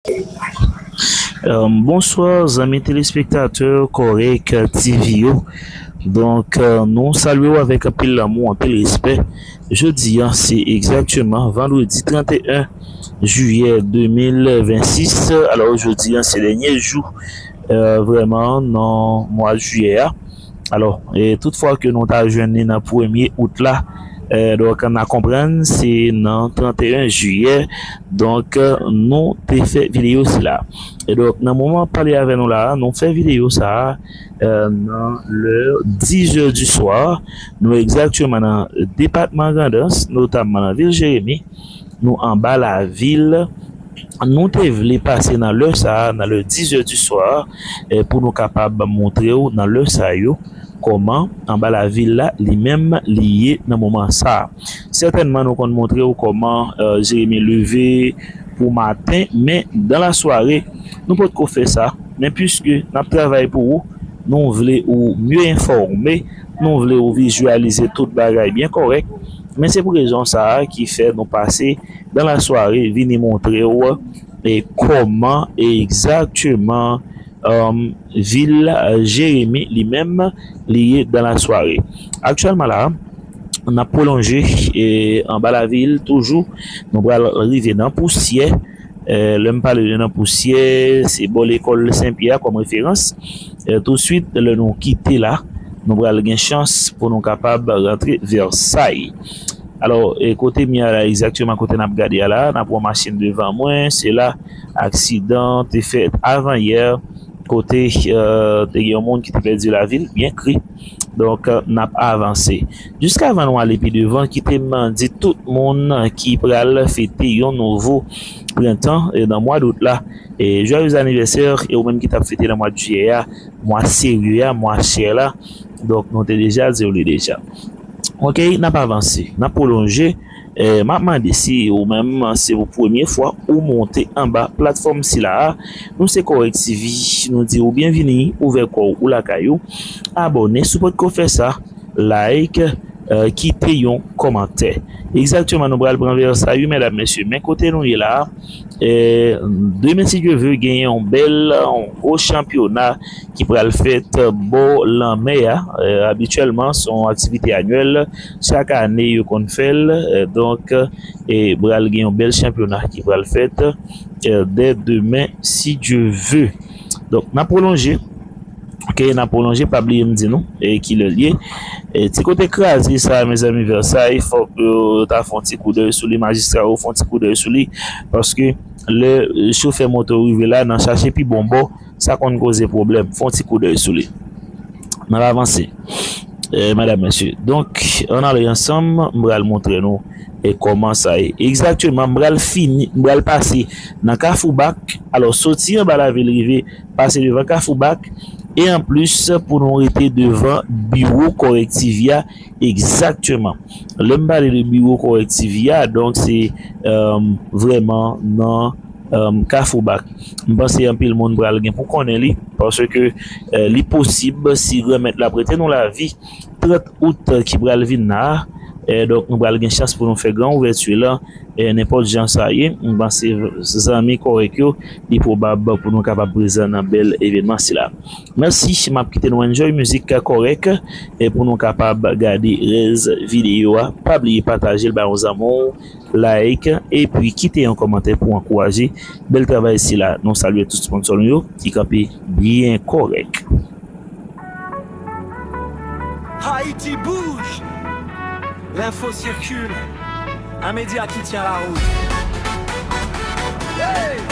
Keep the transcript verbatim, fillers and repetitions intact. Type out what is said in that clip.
Euh, bonswa, zanmi telespektatè Kòrèk T V yo. Donk, euh, nou salye w avèk anpil lanmou, anpil respè. Jodi a, se egzakteman vandredi trannteyen jiyè de mil vennsis. Alò, jodi a, se dènye jou, euh, vrèman, nan mwa jiyè a. Alò, e tout fwa ke nou ta jwenn li nan premye out la, e, donk, n a konprann se nan trannteyen jiyè, donk, nou te fè videyo sila. E donk, nan moman m ap pale avè nou la, nou fè videyo sa a, e, nan lè dis zè di swa, nou egzakteman nan depatman Grandans, notamman nan vil Jeremi, nou anba lavil. Nou te vle pase nan lè sa a, nan lè dis zè di swa, e, pou nou kapab montre w nan lè sa yo kòman anba lavil la li menm li ye nan moman sa a. Sètènman, nou konn montre w kòman, e, Jeremi leve pou maten, men dan lasware, nou potko fè sa. Men piske n ap travay pou ou, nou vle ou mye enfòme, nou vle ou vizyalize tout bagay byen kòrèk. Men se pou rezon sa a ki fè nou pase dan lasware vini montre w e kòman egzakteman, um, vil, uh, Jeremi li menm li ye dan lasware. Aktyèlman la, n ap pwolonje e anba lavil toujou. Nou pral rive nan Pousyè. E, lè m pale de nan Pousyè, se bò lekòl Sen Pyè a kòm referans. E, touswit, lè nou kite la, nou pral gen chans pou nou kapab rantre Vèsay. Alò, e kote m ye a la, egzakteman kote n ap gade a la, n ap wè yon machin devan mwen, se la aksidan te fèt avanyè, kote, e, te gen yon moun ki te pèdi lavi l, byen kri. Donk, e, n ap avanse. Jiskavan nou ale pi devan, kite m di tout moun ki pral fete yon nouvo prentan, e, nan mwa dout la, e, joyeux anniversaire, e ou menm ki t ap fete nan mwa jiyè a, mwa serye a, mwa chè la. Donk, nou te deja di w li deja. Ok, n ap avanse, n ap pwolonje. E, m ap mande si ou menm, se pou premye fwa ou monte anba platfòm sila a, nou se Kòrèk T V, nou di ou byenvini, ouvè kò w, ou lakay ou, abòne si w potko fè sa, like, e, kite yon kòmantè. Egzakteman, nou pral pran Vèsay, wi, medam, mesye. Men kote nou ye la, e, demen, si Dye vle, gen yon bèl, yon gwo chanpyona ki pral fèt bò lanmè a. E, abityèlman, se yon aktivite anyèl. Chak ane, yo konn fè l. E, donk, e, pral gen yon bèl chanpyona ki pral fèt, e, dè demen, si Dye vle. Donk, n ap pwolonje. Ok, n ap pwolonje, pa bliye m di nou, e, kilè l ye. E, ti kote kraze sa, mezanmi, Vèsay, fòk yo ta fè yon ti koudèy sou li, majistra yo fè yon ti koudèy sou li, paske lè, e, chofè moto rive la, nan chache pi bon bò, sa konn koze pwoblèm. Fè yon ti koudèy sou li. N ap avanse. E, medam, mesye. Donk, ann ale ansanm, m pral montre nou, e, kòman sa ye. Egzakteman, m pral fini, m pral pase nan Kafou Bak. Alò, soti anba lavil rive pase devan Kafou Bak. E anplis, pou nou rete devan biwo Kòrèk T V a, egzakteman. Lè m pale de biwo Kòrèk T V a, donk se, e, vrèman nan, e, Kafou Bak. M panse anpil moun pral gen pou konnen li, paske, e, li posib, si Granmèt la prete nou lavi, trant out ki pral vin la a, e, donk, nou pral gen chans pou nou fè gran ouvèti la, e, nenpòt jan sa ye, m panse zanmi Kòrèk yo, li pwobab pou nou kapab prezan nan bèl evènman sila. Mèsi, m ap kite nou enjoy mizik Kòrèk, e, pou nou kapab gade rès videyo a. Pa bliye pataje l bay yon zanmi w, like, epi kite yon kòmantè pou ankouraje bèl travay sila. Nou salye tout sponsò nou yo ki kanpe byen kòrèk. Haïti bouge. L'info circule. Un média qui tient la route. Hey!